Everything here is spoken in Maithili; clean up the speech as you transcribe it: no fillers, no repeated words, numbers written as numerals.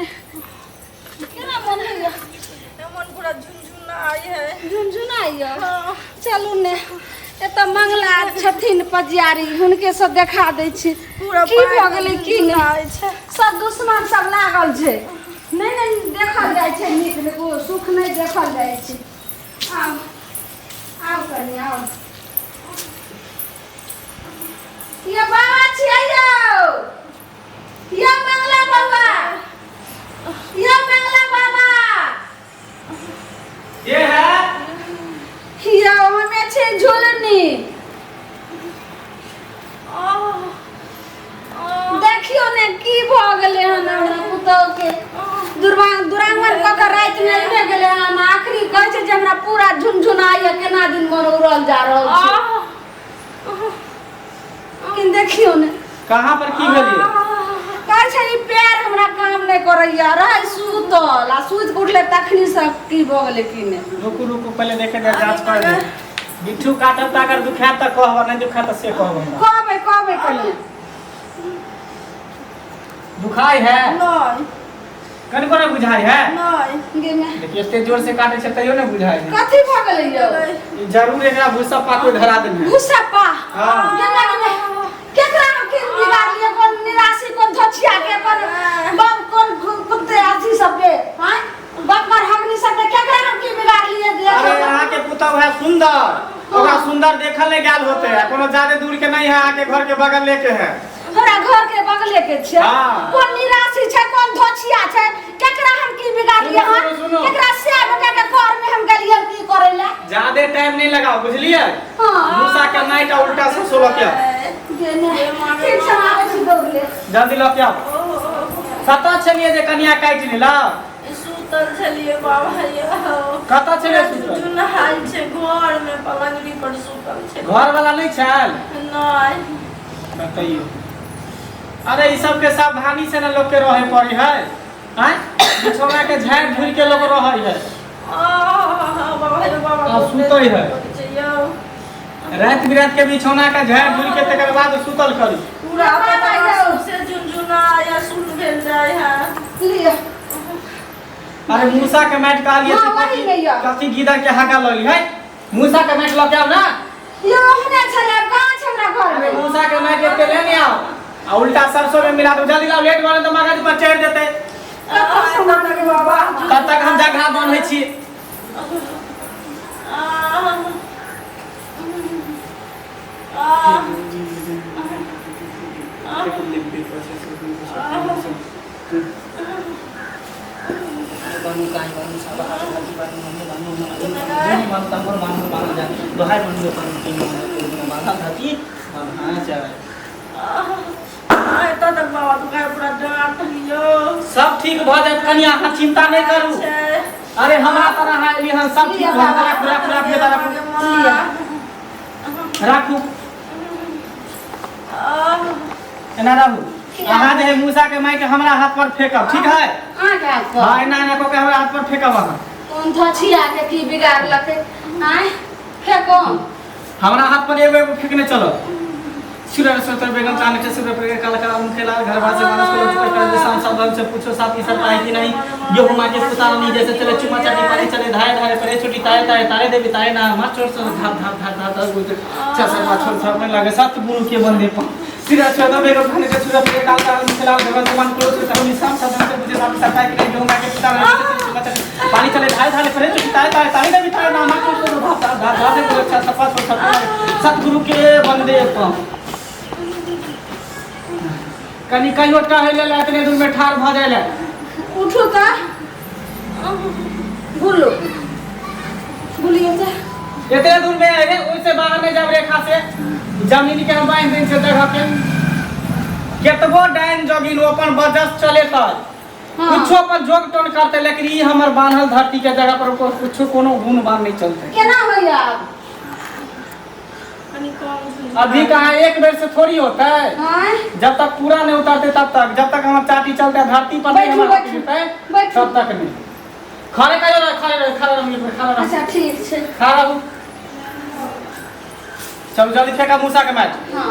केना मन होइया? मन पूरा झुनझुनाइ है। झुनझुनाइया? चलू ने, एतऽ मंगला छथिन पजियारी, हुनके से देखा दै छी। पूरा की भऽ गेलै की नहि? झुनझुनाइ छै। सब दुश्मन सब लागल छै। नहि नहि देखल जाइ छै, नीक नीक ओ सुख नहि देखल जाइ छै। आउ आउ कनि आउ। ये बाबा छियै यौ, ये मंगला बाबा, ये मंगला बाबा। के है? ये हमे छै झुलनी। देखियो ने की भऽ गेलै हन हमरा पुतोह के। दुरांगमन कऽ के रातिमे अइबे गेलै हन, आखिरी कहै छै जे हमरा पूरा झुनझुनाइए, केना दिन मोन उड़ल जा रहल छै। लेकिन देखियो ने कहाँ पर की भेलिए? कहै छै ई पैर हमरा काम नहि करैया, रहै सुतल आ सुति कऽ उठलै तखनी से की भऽ गेलै की नहि। रुकू रुकू, पहिले देखे दे, जांच कर दे। बिट्ठू काटब तऽ अगर दुखायत तऽ कहब, नहि दुखायत तऽ से कहब हमरा। कहबै कहबै कनि। दुखाइ है? नहि। कनिको नहि बुझाइ है? नहि। गे माय। देखिए, एते जोर से काटे छै तैयो नहि बुझाइ है। कथी भऽ गेलै यौ? ई जरूर एकरा भूसा पाको धरा देने है। भूसा पा? हाँ। गे माय, गे माय। केकरा हम की बिगाड़लियै? कोन निराशी, कोन धोछिया के, कोन बाप, कोन कुत्ते अथी सबके, आँय बाप मार हगनी सबके, केकरा हम की बिगाड़लियै? अरे अहाँ के पुतहु है सुंदर, ओकरा सुंदर देखल नहीं गेल होते है, कोनो ज्यादा दूर के नहीं है, अहाँ के घर के बगल लेके है। हमरा घर के बगले के छै? हाँ। कोन निराशी छै, कोन धोछिया छै, केकरा हम की बिगाड़लियै? सुनू, हन सुनू, सुनू। केकरा से बेटा के घर में हम गेलियै की करै ले? ज्यादा टाइम नहीं लगाओ, बुझलिए? हाँ। मूसा के नाइट आ उल्टा से सोलह के आओ। गे ने, ठीक छै, हम आबै छी दौड़ले। जल्दी लऽ के आओ। कतऽ छलियै जे कनिया काटि लेलक? सुतल छलियै बाबा यौ। कतऽ छलियै सुतल? झुनझुनाइ छै, घर में पलंगड़ी पर सुतल छै। घर वाला नहि छल? नहि। बतैयौ, अरे ई सबके सावधानी से ने लोग के रहे पड़ी है, आँय बिछौना के झाड़ि झुड़ि के लोग रहे है। आह, बाबा यौ, बाबा। आ सुतै है। यौ। राति बिराति के बिछौना के झाड़ि झुड़ि के तकर बाद सुतल करी। पूरा पता से झुनझुना सुन भेल जाय है। लिअ। अरे मूसा के माटि कहलियै हाँ, से वही कथी में यऽ। कथी गीदड़ के हाका लऽ ली है? मूसा के माटि लऽ के आउ ना। यो ओहने छलै, कहाँ छै हमरा घर अरे में? मूसा के माटि एते लेने आओ आ उल्टा सरसों में मिला दो, जल्दी लाओ, लेट वाले तो मगज पर चढ़ जेतै। कतऽ सामान के बाबा? तब तक हम जगह बान्है छी। सब ठीक भऽ जायत कनिया, अहाँ चिंता नहि करू। अरे हमरा पर अहाँ एलियै हन, सब ठीक भऽ जायत। राखू राखू राखू राखू राखू, एना रहू। अहाँ जे है मूसा के माय के हमरा हाथ पर फेंकब, ठीक है? अहाँके हाथ पर? हाँ, एना एना कऽ के हमरा हाथ पर फेंकब अहाँ। कोन धछिया के की बिगाड़लकै? आँय फेको। हमरा हाथ पर एगो एगो फेंकने चलो। सूर्य सतर बेगम चांद के सूर्य पर काला काला उनके लाल घर भाषे मानस को चुप कर दे शाम सावधान से पूछो साथ ही सरता है कि नहीं गेहूं माँ के पुता नहीं जैसे चले चुमा चाटी पानी चले धारे धारे परे छोटी तारे तारे तारे देवी तारे ना माँ छोड़ छोड़ धाप धाप धाप धाप धाप बोलते अच्छा सर माँ छोड़ छोड़ लगे सात गुरु के बंदे पा सिरा चौदह बेगम खाने के सूर्य पर काला काला उनके लाल घर भाषे मानस को चुप कर दे शाम सावधान से पूछो साथ ही सरता है कि नहीं गेहूं माँ के पुता नहीं जैसे चले चुमा चाटी पानी चले धारे धारे परे छोटी तारे तारे तारे देवी तारे ना माँ छोड़ छोड़ धाप धाप धाप धाप बोलते अच्छा सफा छोड़ छोड़ सतगुरु के बंदे पा कनि कहियो टहै लेल एतने दूर में ठाढ़ भऽ जाय ले। उठू तऽ बुलू बुलियो तऽ। एतने दूर में अरे ओइसे बाहर नहीं जाब रेखा से, जमीन के हम बांधि दै छै जगह के। केतबो डाइन जोगिन ओ अपन बजस चलेतै। हाँ। कुछो अपन जोग टोन करतै, लेकिन ई हमर बान्हल धरती के जगह पर ओकर कुछो कोनो गुण बान नहीं चलतै। केना होइया आब? कनि कम। अभी कहाँ एक बेर से थोड़ी होता है। आँय? जब तक पूरा नहीं उतरते तब तक, जब तक हमार चाटी चलते धरती पर नहीं बैठू, हमार बैठू, गिरते, बैठू। तब तक नहीं। खड़े कहियो रह, खड़े रह, खड़े रहू, एक बेर खड़े रहू। अच्छा ठीक छै। खड़ा रहू। चलू जल्दी फेंका मूसा के मैच। हाँ।